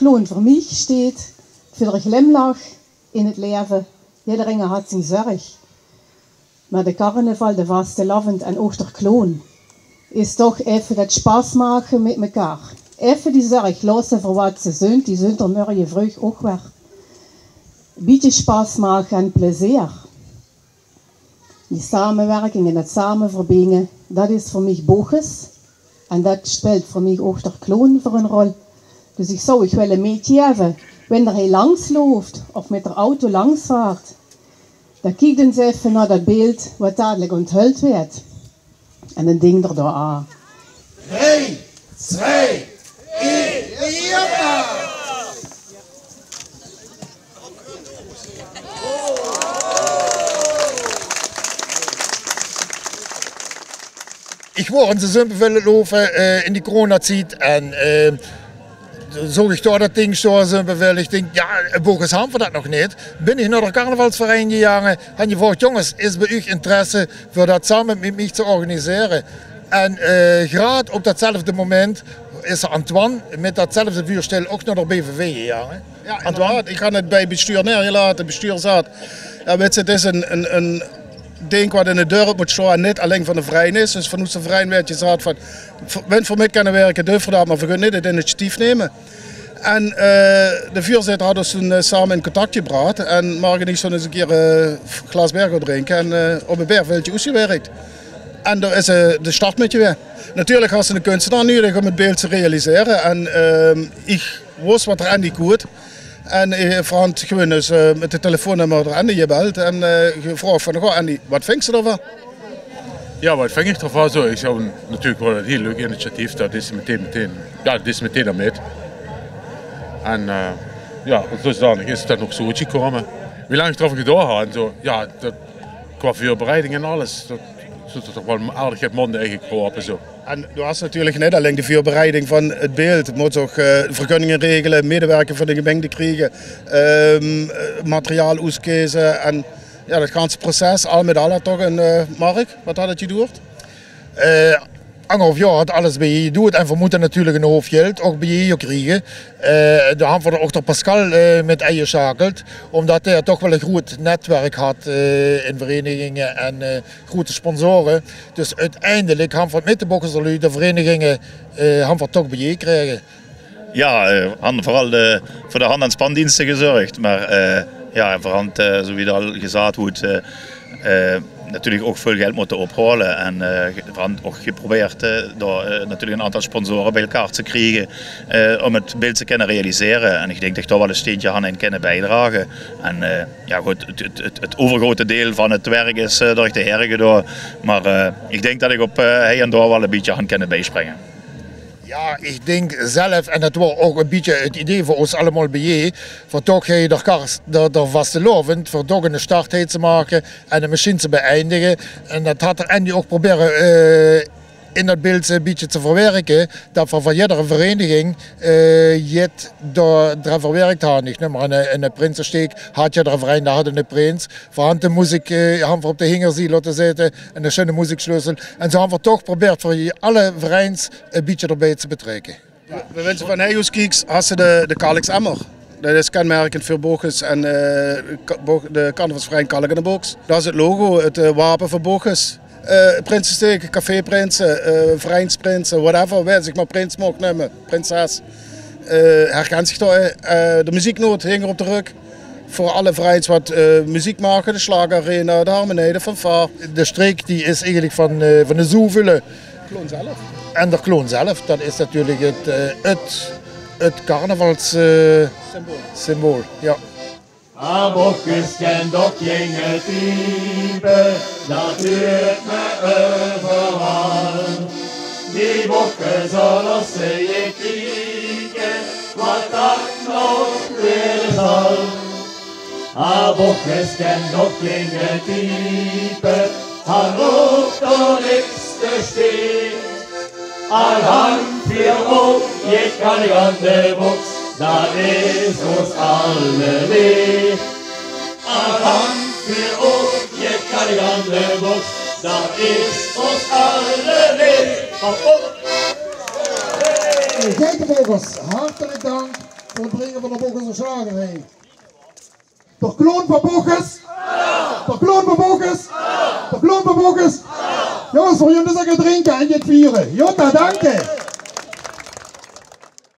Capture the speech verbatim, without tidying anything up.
Clown veur miech steit veur de glimlach in 't leve. Jederein haet zien zörg. Mer de carnaval, de vastelaovend en ouch d'r clown is toch effe det sjpas make mit mekaar. Effe die zörg loosse veur wat ze zunt, die zunt d'r mörge vreug ouch weer. Bietje sjpas make en plezeer. Die samewirking en det same verbinje, det is veur miech Boches. En det sjpeelt veur miech ouch d'r clown veur ein rol. Dus iech zouw uuch wille mitjeve, wen d'r hei langs loof of mit d'r auto langs vaart, dan kiek ins effe nao det beeld wat dalik onthuld weurt. En dan dink d'r dao aan. Drei, tswei, ein, joppa! Iech woor in Zumpeville loufe, eh, in die coronatied. En, eh, zoog iech dao det ding sjtoa, Zumpeville. Iech dink, jao, in Boches hant v'r det nog neet. Bin iech nao d'r carnavalsverein gegange. Han gevraog: "Jonges, is bij uuch interesse veur det same mit miech te organisere?" En, eh, graad op detzelfde moment is d'r Antoine mit detzelfde vuursjtel ouch nao d'r B V V gegange. Jao, Antoine? Inderdaad. Iech han 't bij 't besjtuur neergelaote. 't Besjtuur zaot: "Jao, wits te, 't is ein, ein, ein dink wat in 't dörp mót sjtoa en neet allein van de verein is." Dus vanoet de verein weurt gezaat van: "Wen v'r mit kinne wirke, dunt v'r det, mer v'r kinne neet 't initiatief numme." En, eh, de vuurzitter haet ós toen, eh, same in contact gebrach. En Mark en iech zeen ins ein kier, eh, e glaas beer goon drinke en, eh, op e beerveldsje oesgewirk. En dao is, eh, de sjtart mit geweë. Natuurlik has te eine kunstenaar nudig óm 't beeld te realisere. En, ehm, iech wis wat d'r Andy koot. En, eh, v'r hant gewoen ins, eh, mit de telefoonnummer d'r Andy gebeld en, eh, gevraog van: "Goh, Andy, wat vings te d'rvan?" Jao, wat ving iech d'rvan? Zoe, iech zag: "Natuurlik waor 't ein hiel leuk initiatief, det is metein, metein, jao, det is metein d'rmit." En, eh, jao, dusdanig is 't dan ouch zoe oetgekómme. Wie lang iech d'reuver gedaon han en zoe, jao, det, qua veurbereiding en alles, det, det is toch waal aardig get mónde eigelek geloupe, zoe. En doe has natuurlik neet allein de veurbereiding van 't beeld. Mót ouch, eh, vergunninge regele, medewerking van de gemeinte kriege, ehm, eh, materiaal oeskeze en jao, det ganse proces, al mit al haet toch ein, eh, Mark, wat haet 't gedoerd? Eh, angerhaof jaor haet alles bejein gedoerd en v'r mótte natuurlik eine houp geld ouch bejein kriege. Eh, dao han v'r ouch d'r Pascal, eh, mit ingesjakeld, ómdet hae toch waal ein groet netwerk haet, eh, in vereiniginge en, eh, groete sponsore. Dus oeteindelik han v'r 't mit de Bochuser luuj, de vereiniginge, eh, han v'r toch bejein gekrege. Jao, eh, han veural de, veur de hand- en spandienste gezörg. Mer, eh, jao, v'r han, eh, zoe wie d'r al gezaat woort, eh, eh, natuurlik ouch väöl geld mótte ophaole. En, eh, v'r han ouch geprobeerd, eh, dao, eh, natuurlik ein aantal sponsore beej-ein te kriege, eh, óm 't beeld te kinne realisere. En iech dink det iech dao waal e steintje han in kinne beidrage. En, eh, jao good, 't, 't, 't, 't euvergroete deil van 't werk is, eh, door de here gedaon. Mer, eh, iech dink det iech op, eh, hei en dao waal e bietje han kinne beijspringe. Jao, iech dink zelf, en det waor ouch e bietje 't idee veur ós allemaol bejein, veur toch hei d'r kars-, d'r, d'r vastelaovend, veur toch eine sjtart hei te make en 'm mesjiens te beëindige. En det haet d'r Andy ouch probere, eh, in det beeld e bietje te verwirke, det v'r van jiddere vereniging, eh, jet dao draan verwirk han. Iech num mer eine, eine prinsesteek, haet jiddere verein, dao haet 'ne prins. V'r han de meziek, eh, han v'r op de hingerziej laote zitte en 'ne sjoene mezieksjleutel. En zoe han v'r toch geprobeerd veur alle vereins e bietje d'rbij te betrèkke. V'r winse van hei oes kieks, has te de, de Kalksemmer. Det is kenmerkend veur Bochus en, eh, ka-, Bo-, de carnavalsverein Kalk en de Boks. Det is 't logo, 't, eh, wape van Bochus. Eh, prinsesteek, caféprinse, eh, vereinsprinse, whatever. Wae ziech mer prins maag numme, prinses. Eh, herkint ziech dao, eh, eh, de mezieknoot hinger op de rök. Veur alle vereins wat, eh, meziek make, de sjlaagarena, de harmonie, de fanfaar. De sjtreek die is eigelek van, eh, van de Zoevulle. Kloon zelf. En d'r kloon zelf, det is natuurlek 't, eh, 't, 't carnavals, eh, symbool. Symbool, jao. Ah, Bochus kint ouch jinge type, det huurt me euveral. Die Bochus, laot ze ins kieke, wat det nog waere zal. Ah, Bochus kint ouch jinge type, hae hoof dao niks te sjteie. Al han v'r ouch jit Kalk en de Boks, det is ós alleleej. Al han v'r ouch jit Kalk en de Boks, det is ós alleleej. Hop, hop. Hey, Geitenvegels, hartelek dank. Veur 't bringe van de Bochusse sjlager, hè. De clown van Bochum. De clown van Bochum. De clown van Bochum. Jónges, veur jónges ins drinke en get viere. Jao, danke.